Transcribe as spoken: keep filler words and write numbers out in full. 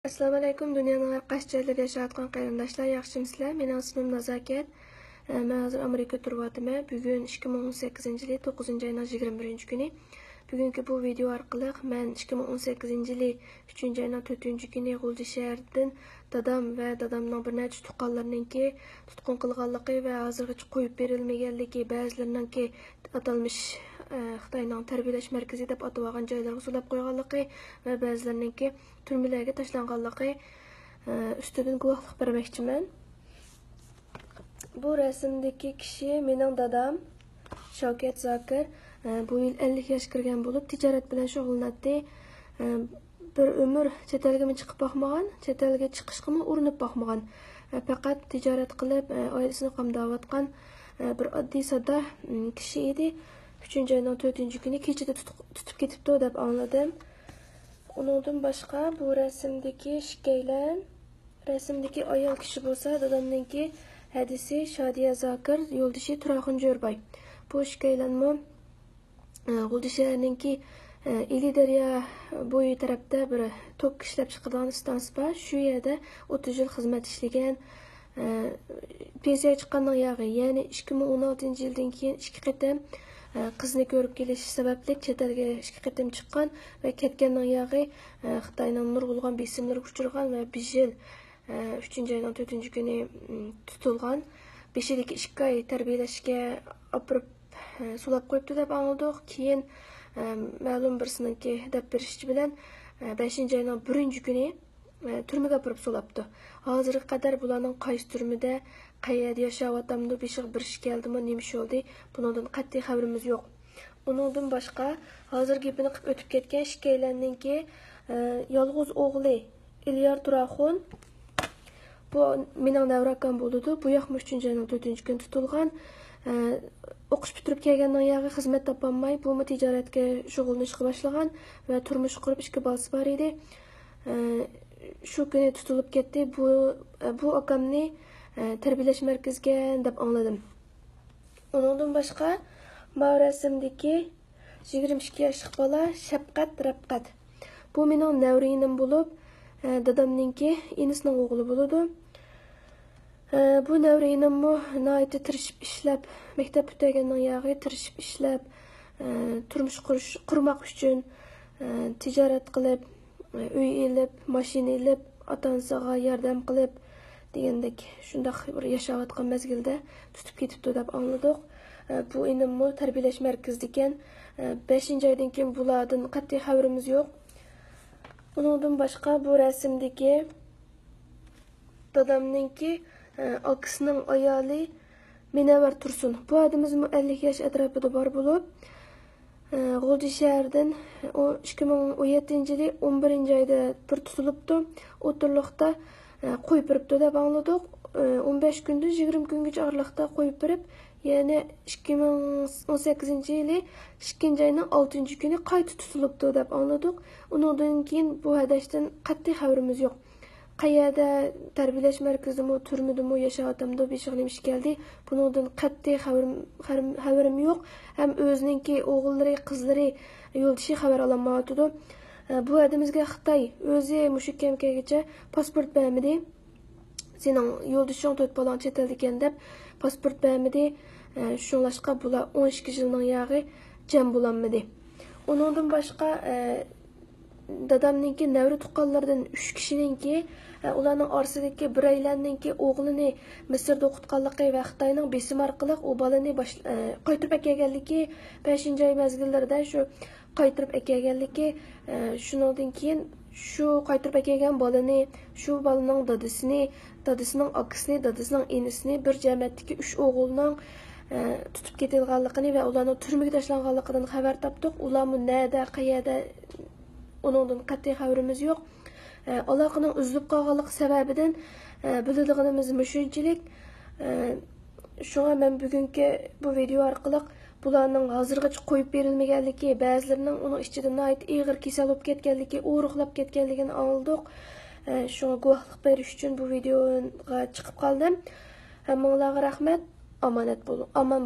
ئەسسالامۇئەلەيكۇم، دۇنيانىڭ ھەر قايسى جايلىرىدا ياشاۋاتقان قېرىنداشلار، ياخشىمۇسىلەر؟ مېنىڭ ئىسمىم نازاكەت. ئە، مەن ھازىر ئامېرىكىدا تۇرۇۋاتىمەن. بۈگۈن ئىككى مىڭ ئون سەككىزىنچى يىلى توققۇزىنچى ئاينىڭ يىگىرمە بىرىنچى كۈنى. بۈگۈنكى بۇ ۋىدېئو ئارقىلىق مەن ئىككى مىڭ ئون سەككىزىنچى يىلى ئۈچىنچى ئاينىڭ تۆتىنچى كۈنى غۇلجا شەھىرىدىن دادام ۋە دادامنىڭ بىر نەچچە تۇغقانلىرىنىڭكى تۇتقۇن قىلغانلىقى ۋە ھازىرغىچە قويۇپ بېرىلمىگەنلىكى، بەزىلىرىنىڭكى ئاتالمىش، ئە، خىتاينىڭ تەربىيەلەش مەركىزى دەپ ئاتىۋالغان جايلارغا سولاپ قويغانلىقى ۋە بەزىلىرىنىڭكى تۈرمىلەرگە تاشلانغانلىقى، ئە، ئۈستىدىن گۇۋاھلىق بەرمەكچىمەن. بۇ رەسىمدىكى كىشى مېنىڭ دادام، شاۋكەت زاكىر. ئە، بۇ يىل ئەللىك ياشقا كىرگەن بولۇپ، تىجارەت بىلەن شۇغۇللىناتتى. ئە، بىر ئۆمۈر چەت ئەلگىمۇ چىقىپ باقمىغان، چەت ئەلگە چىقىشقىمۇ ئۇرۇنۇپ باقمىغان. ئە، پەقەت تىجارەت قىلىپ، ئە، ئائىلىسىنى قامداۋاتقان، ئە، بىر ئاددىي ساددا، م، كىشى ئىدى. ئۈچىنچى ئاينىڭ تۆتىنچى كۈنى كېچىدە تۇتۇق-، تۇتۇپ كېتىپتۇ دەپ ئاڭلىدىم. ئۇنىڭدىن باشقا بۇ رەسىمدىكى ئىككىيلەن، رەسىمدىكى ئايال كىشى بولسا دادامنىڭكى ھەدىسى شادىيە زاكىر، يولدىشى تۇراخۇن جۆرباي. بۇ ئىككىيلەنمۇ، ئە، غۇلجا شەھىرىنىڭكى، ئە، ئىلى دەريا بويى تەرەپتە بىر توك ئىشلەپ چىقىدىغان ئىستانسا بار. شۇ يەردە ئوتتۇز يىل خىزمەت ئىشلىگەن. ئە، پېنسىيەگە چىققاندىن ياغى، يەنى ئىككى مىڭ ئون ئالتىنچى يىلدىن كېيىن ئىككى قېتىم، ئە، قىزىنى كۆرۈپ كېلىش سەۋەبلىك چەت ئەلگە ئىككى قېتىم چىققان ۋە كەتكەندىن ياغى، ئە، خىتاينىڭ نۇرغۇنلىغان بېسىملىرىغا ئۇچرىغان ۋە بىر يىل، ئە، ئۈچىنچى ئاينىڭ تۆتىنچى كۈنى، م، تۇتۇلغان. بېشىدىكى ئىككى ئاي تەربىيەلەشكە ئاپىرىپ، ئە، سولاپ قويۇپتۇ دەپ ئاڭلىدۇق. كېيىن، ئە، مەلۇم بىرسىنىڭكى دەپ بېرىشىچە بىلەن، ئە، بەشىنچى ئاينىڭ بىرىنچى كۈنى ئە، تۈرمىگە ئاپىرىپ سولاپتۇ. ھازىرغا قەدەر بۇلارنىڭ قايسى تۈرمىدە، قەيەردە ياشاۋاتامدۇ، بېشىغا بىر ئىش كەلدىمۇ، نېمە ئىش بولدى، بۇنىڭدىن قەتئىي خەۋىرىمىز يوق. ئۇنىڭدىن باشقا، ھازىر گېپىنى قىلىپ ئۆتۈپ كەتكەن ئىككىيلەننىڭكى، ئە، يالغۇز ئوغلى ئېلىيار تۇراخۇن، بۇ مېنىڭ نەۋرە ئاكام بولىدۇ. بۇ ياقمۇ ئۈچىنچى ئاينىڭ تۆتىنچى كۈنى تۇتۇلغان. ئە، ئوقۇش پۈتتۈرۈپ كەلگەندىن ياغى خىزمەت تاپالماي، بۇمۇ تىجارەتكە شۇغۇللىنىشقا باشلىغان ۋە تۇرمۇش قۇرۇپ، ئىككى بالىسى بار ئىدى. ئە، شۇ كۈنى تۇتۇلۇپ كەتتى. بۇ، بۇ ئاكامنى، ئە، تەربىيەلەش مەركىزىگە دەپ ئاڭلىدىم. ئۇنىڭدىن باشقا، ماۋۇ رەسىمدىكى يىگىرمە ئىككى ياشلىق بالا شەپقەت رەپقەت. بۇ مېنىڭ نەۋرە ئىنىم بولۇپ، ئە، دادامنىڭكى ئىنىسىنىڭ ئوغلى بولىدۇ. ئە، بۇ نەۋرە ئىنىممۇ ناھايىتى تىرىشىپ ئىشلەپ، مەكتەپ پۈتتۈرگەندىن ياغى تىرىشىپ ئىشلەپ، ئە، تۇرمۇش قۇرۇش، قۇرماق ئۈچۈن، ئە، تىجارەت قىلىپ، ئە، ئۆي ئېلىپ، ماشىنا ئېلىپ، ئاتا-ئانىسىغا ياردەم قىلىپ دېگەندەك شۇنداق بىر ياشاۋاتقان مەزگىلدە تۇتۇپ كېتىپتۇ دەپ ئاڭلىدۇق. ئە، بۇ ئىنىممۇ تەربىيەلەش مەركىزىدىكەن. ئە، بەشىنچى ئايدىن كېيىن بۇلاردىن قەتئىي خەۋىرىمىز يوق. ئۇنىڭدىن باشقا بۇ رەسىمدىكى دادامنىڭكى، ئە، ئاكىسىنىڭ ئايالى مىنەۋەر تۇرسۇن. بۇ ئادىمىزمۇ ئەللىك ياش ئەتراپىدا بار بولۇپ، ئە، غۇلجا شەھىرىدىن ئىككى مىڭ ئون يەتتىنچى يىلى ئون بىرىنچى ئايدا بىر تۇتۇلۇپتۇ. ئوتتۇرىلىقتا، ئە، قويۇپ بېرىپتۇ دەپ ئاڭلىدۇق. ئە، ئون بەش كۈندىن يىگىرمە كۈنگىچە ئارىلىقتا قويۇپ بېرىپ، يەنە ئىككى مىڭ ئون سەككىزىنچى يىلى ئىككىنچى ئاينىڭ ئالتىنچى كۈنى قايتا تۇتۇلۇپتۇ دەپ ئاڭلىدۇق. ئۇنىڭدىن كېيىن بۇ ھەدەشتىن قەتئىي خەۋىرىمىز يوق. قەيەردە، تەربىيەلەش مەركىزىدىمۇ، تۈرمىدىمۇ ياشاۋاتامدۇ، بېشىغا نېمە ئىش كەلدى، بۇنىڭدىن قەتئىي خەۋىرىم، خەۋىرىم، خەۋىرىم يوق. ھەم ئۆزىنىڭكى ئوغۇللىرى، قىزلىرى، يولدىشى خەۋەر ئالالمايۋاتىدۇ. ئە، بۇ ھەدىمىزگە خىتاي ئۆزى مۇشۇ كەمگىچە پاسپورت بەرمىدى. سېنىڭ يولدىشىڭ، تۆت بالاڭ چەت ئەلدىكەن دەپ پاسپورت بەرمىدى. ئە، شۇڭلاشقا بۇلار ئون ئىككى يىلنىڭ ياغى جەم بولالمىدى. ئۇنىڭدىن باشقا، ئە، دادامنىڭكى نەۋرە تۇغقانلىرىدىن ئۈچ كىشىنىڭكى، ئە، ئۇلارنىڭ ئارىسىدىكى بىرەيلەننىڭكى ئوغلىنى مىسىردا ئوقۇتقانلىقى ۋە خىتاينىڭ بېسىمى ئارقىلىق ئۇ بالىنى باش-، ئە، قايتۇرۇپ ئەكەلگەنلىكى، بەشىنچى ئاي مەزگىللىرىدە شۇ قايتۇرۇپ ئەكەلگەنلىكى، ئە، شۇنىڭدىن كېيىن شۇ قايتۇرۇپ ئەكەلگەن بالىنى، شۇ بالىنىڭ دادىسىنى، دادىسىنىڭ ئاكىسىنى، دادىسىنىڭ ئىنىسىنى، بىر جەمەتتىكى ئۈچ ئوغۇلنىڭ، ئە، تۇتۇپ كېتىلغانلىقىنى ۋە ئۇلارنىڭ تۈرمىگە تاشلانغانلىقىدىن خەۋەر تاپتۇق. ئۇلارمۇ نەدە، قەيەردە، ئۇنىڭدىن قەتئىي خەۋىرىمىز يوق. ئە، ئالاقىنىڭ ئۈزۈلۈپ قالغانلىقى سەۋەبىدىن، ئە، بىلىدىغىنىمىز مۇشۇنچىلىك. ئە، شۇڭا مەن بۈگۈنكى بۇ ۋىدېئو ئارقىلىق بۇلارنىڭ ھازىرغىچە قويۇپ بېرىلمىگەنلىكى، بەزىلىرىنىڭ ئۇنىڭ ئىچىدە ناھايىتى ئېغىر كېسەل بولۇپ كەتكەنلىكى، ئورۇقلاپ كەتكەنلىكىنى ئاڭلىدۇق. ئە، شۇڭا گۇۋاھلىق بېرىش ئۈچۈن بۇ ۋىدېئوغا چىقىپ قالدىم. ھەممىڭلارغا رەھمەت. ئامانەت بولۇڭ. ئامان